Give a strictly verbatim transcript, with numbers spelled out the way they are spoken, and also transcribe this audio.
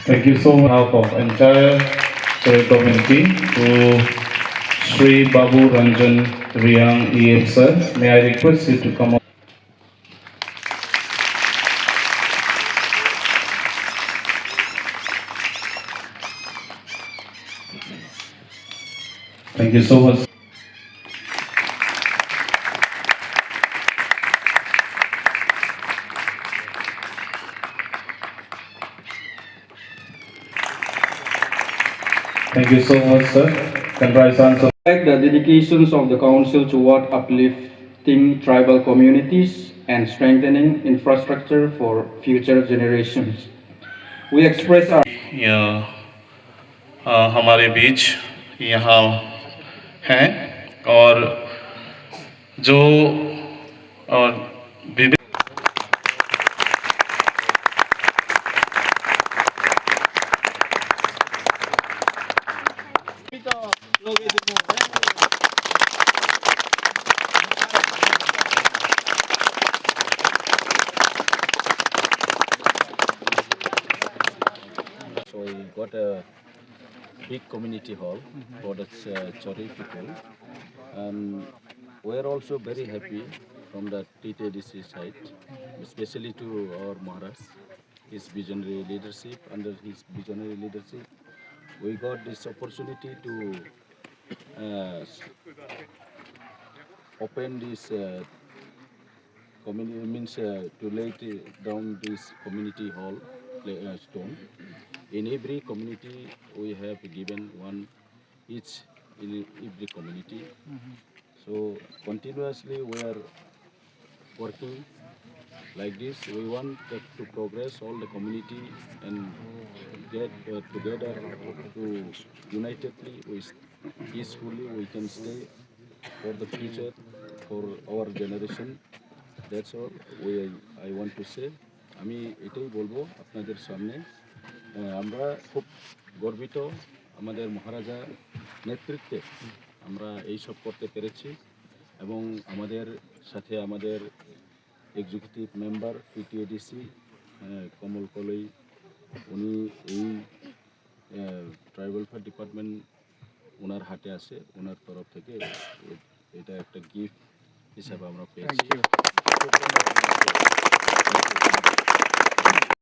Thank you so much on behalf of entire Chorei community to Shri Babu Ranjan Reang E F sir. May I request you to come up? Thank you so much. Thank you so much, sir. Congratulations. Like the dedications of the council toward uplifting tribal communities and strengthening infrastructure for future generations. We express our यहाँ, अ, हमारे बीच यहाँ हैं और जो, अ, विभिन्न So we got a big community hall for the, uh, Chorei people. And we're also very happy from the T T A D C side, especially to our Maharaj, his visionary leadership. Under his visionary leadership, we got this opportunity to, uh, s-, open this, uh, communi-, means, uh, to lay t-, down this community hall, pla-, uh, stone. In every community, we have given one each in every community. So continuously we are working like this. We want that to progress all the community and get, uh, together to unitedly, we s-, peacefully we can stay for the future, for our generation. That's all we, I want to say. আমি এটাই বলবো আপনাদের সামনে, আহ, আমরা খুব গর্বিত আমাদের মহারাজা নেতৃত্বে আমরা এই সব করতে পেরেছি এবং আমাদের সাথে আমাদের এক্সিকিউটিভ মেম্বার পিটিএডিসি, আহ, কমল কলই, উনি এই, আহ, ট্রাইবাল ওয়েলফেয়ার ডিপার্টমেন্ট ওনার হাতে আছে, ওনার তরফ থেকে এ-, এটা একটা গিফট হিসাবে আমরা পেয়েছি।